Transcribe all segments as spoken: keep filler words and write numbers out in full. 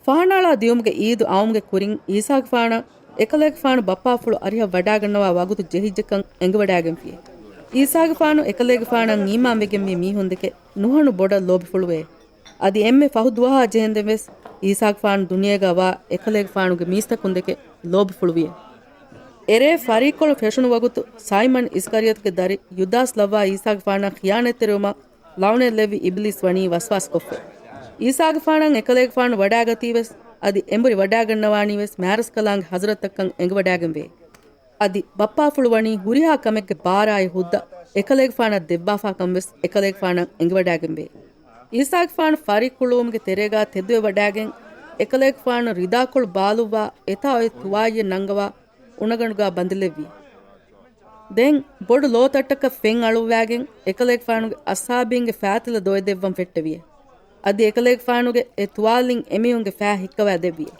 ފަހަނައަޅާ ދިޔުމުގެ އީދު އައުމުގެ ކުރިން އީސާގެފާނަށް އެކަލޭގެފާނު ބައްޕާފުޅު އަރިހަށް ވަޑާގަންނަވާ ވަގުތު ޖެހިއްޖެކަން އެނގިވަޑާގެންފިއޭ. އީސާގެފާނު އެކަލޭގެފާނަށް އީމާންވެގެންވި މީހުންދެކެ ނުހަނު ބޮޑަށް ލޯބިފުޅުވޭ. އަދި އެންމެ ފަހު ދުވަހާ ޖެހެންދެންވެސް އީސާގެފާނު ދުނިޔޭގަ ވާ އެކަލޭގެފާނުގެ މީސްތަކުންދެކެ ލޯބިފުޅުވިއޭ. އެރޭ ފަރީއްކޮޅު ފެށުނު ވަގުތު ސައިމަން އިސްކަރިޔޮތުގެ ދަރި ޔުދާސް ލައްވާ އީސާގެފާނަށް ޚިޔާނަތްތެރިވުމަށް ލައުނަތް ލެއްވި އިބިލީސް ވަނީ ވަސްވާސްކޮށްފަ. އީސާގެފާނަށް އެކަލޭގެފާނު ވަޑާގަތީވެސް، އަދި އެނބުރި ވަޑާގަންނަވާނީވެސް މާރަސްކަލާނގެ ޙަޟްރަތަކަށް އެނގިވަޑާގެންވޭ. އަދި ބައްޕާފުޅު ވަނީ ހުރިހާ ކަމެއްގެ ބާރާއި ހުއްދަ އެކަލޭގެފާނަށް ދެއްވާފާކަންވެސް އެކަލޭގެފާނަށް އެނގިވަޑާގެންވޭ. އީސާގެފާނު ފަރީއްކުޅުވުމުގެ ތެރޭގާ ތެދުވެވަޑާގެން އެކަލޭގެފާނު ރިދާކޮޅު ބާލުއްވާ އެތާ އޮތް ތުވާލިއެއް ނަންގަވާ އުނަގަނޑުގާ ބަނދެލެއްވި. ދެން ބޮޑު ލޯތައްޓަކަށް ފެން އަޅުއްވާގެން އެކަލޭގެފާނުގެ އަޞްޙާބީންގެ ފާތިލަ ދޮވެދެއްވަން ފެއްޓެވިއޭ. އަދި އެކަލޭގެފާނުގެ އެ ތުވާލިން އެމީހުންގެ ފާ ހިއްކަވާ ދެއްވިއޭ.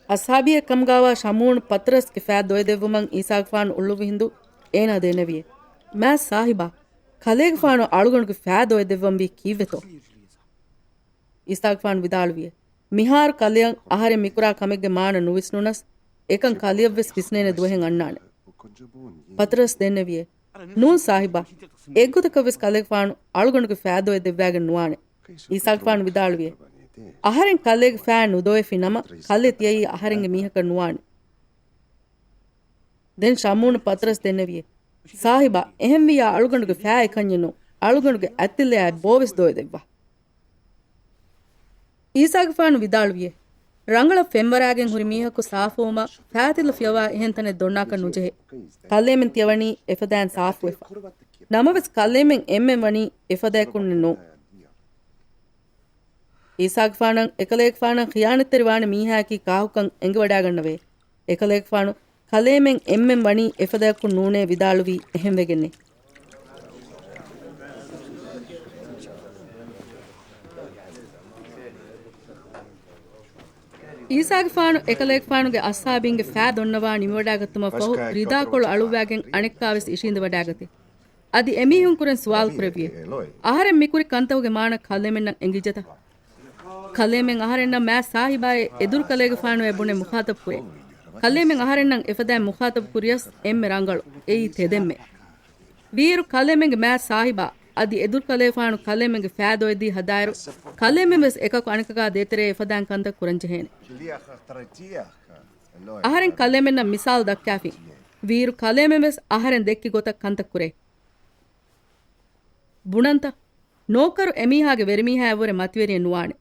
އަޞްޙާބީއެއް ކަމުގާވާ ޝަމޫނު ޕަތްރަސްގެ ފާ ދޮވެދެއްވުމަށް އީސާގެފާނު އުޅުއްވި ހިނދު އޭނާ ދެންނެވިއޭ. މާތް ސާހިބާ، ކަލޭގެފާނު އަޅުގަނޑުގެ ފާ ދޮވެދެއްވަންވީ ކީއްވެތޯ؟ އީސާގެފާނު ވިދާޅުވިއޭ. މިހާރު ކަލެއަށް އަހަރެން މިކުރާ ކަމެއްގެ މާނަ ނުވިސްނުނަސް، އެކަން ކަލެއަށްވެސް ވިސްނޭނެ ދުވަހެއް އަންނާނެ. ޕަތްރަސް ދެންނެވިއޭ. ނޫން ސާހިބާ، އެއްގޮތަކަށްވެސް ކަލޭގެފާނު އަޅުގަނޑުގެ ފާ ދޮވެ ދެއްވާގެން ނުވާނެ. އީސާގެފާނު ވިދާޅުވިއޭ. އަހަރެން ކަލޭގެ ފާ ނުދޮވެފި ނަމަ، ކަލެ ތިޔައީ އަހަރެންގެ މީހަކަށް ނުވާނެ. ދެން ޝަމޫނު ޕަތްރަސް ދެންނެވިއޭ. ސާހިބާ، އެހެންވިއްޔާ އަޅުގަނޑުގެ ފާ އެކަންޏެއް ނޫން. އަޅުގަނޑުގެ އަތްތިލަޔާ ބޯވެސް ދޮވެދެއްވާ. އީސާގެފާނު ވިދާޅުވިއޭ. ރަނގަޅަށް ފެންވަރާގެން ހުރި މީހަކު ސާފުވުމަށް ފާތިލަ ފިޔަވާ އެހެން ތަނެއް ދޮންނާކަށް ނުޖެހޭ. ކަލޭމެން ތިޔަވަނީ އެފަދައިން ސާފުވެފަ. ނަމަވެސް ކަލޭމެން އެންމެން ވަނީ އެފަދައަކުންނެއް ނޫން. އީސާގެފާނަށް އެކަލޭގެފާނަށް ޚިޔާނަތްތެރިވާނެ މީހާއަކީ ކާކުކަން އެނގިވަޑާގަންނަވޭ. އެކަލޭގެފާނު ކަލޭމެން އެންމެން ވަނީ އެފަދައަކުން ނޫނޭ ވިދާޅުވީ އެހެންވެގެންނޭ. އީސާގެފާނު އެކަލޭގެފާނުގެ އަޞްޙާބީންގެ ފާ ދޮންނަވާ ނިމިވަޑާގަތުމަށް ފަހު ރިދާކޮޅު އަޅުއްވާގެން އަނެއްކާވެސް އިށީނދެވަޑާގަތީ. އަދި އެމީހުން ކުރެން ސުވާލު ކުރެއްވިއޭ. އަހަރެން މިކުރި ކަންތަކުގެ މާނަ ކަލޭމެންނަށް އެނގިއްޖެތަ؟ ކަލޭމެން އަހަރެންނަށް މާތް ސާހިބާއޭ އެދުރުކަލޭގެފާނުއޭ ބުނެ މުޚާޠަބު ކުރޭ. ކަލޭމެން އަހަރެންނަށް އެފަދައިން މުޚާޠަބު ކުރިޔަސް އެންމެ ރަނގަޅު. އެއީ ތެދެއްމެ. ވީއިރު ކަލޭމެންގެ މާތް ސާހިބާ އަދި އެދުރުކަލޭގެފާނު ކަލޭމެންގެ ފާ ދޮވެދީ ހަދާއިރު، ކަލޭމެން ވެސް އެކަކު އަނެކަކާ ދޭތެރޭ އެފަދައިން ކަންތައް ކުރަންޖެހޭނެ. އަހަރެން ކަލޭމެންނަށް މިސާލު ދައްކާފިން. ވީއިރު ކަލޭމެން ވެސް އަހަރެން ދެއްކި ގޮތަށް ކަންތައް ކުރޭ. ބުނަންތަ؟ ނޯކަރު އެމީހާގެ ވެރިމީހާއަށްވުރެ މަތިވެރިއެއް ނުވާނެ.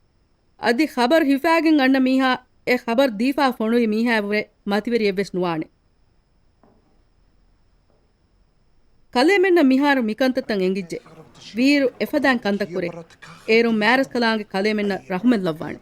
އަދި ޚަބަރު ހިފާގެން އަންނަ މީހާ އެ ޚަބަރު ދީފާ ފޮނުވި މީހާއަށްވުރެ މަތިވެރިއެއްވެސް ނުވާނެ. ކަލޭމެންނަށް މިހާރު މިކަންތައްތައް އެނގިއްޖެ. ވީއިރު އެފަދައިން ކަންތައް ކުރޭ. އޭރުން މާރަސްކަލާނގެ ކަލޭމެންނަށް ރަޙުމަތް ލައްވާނެ.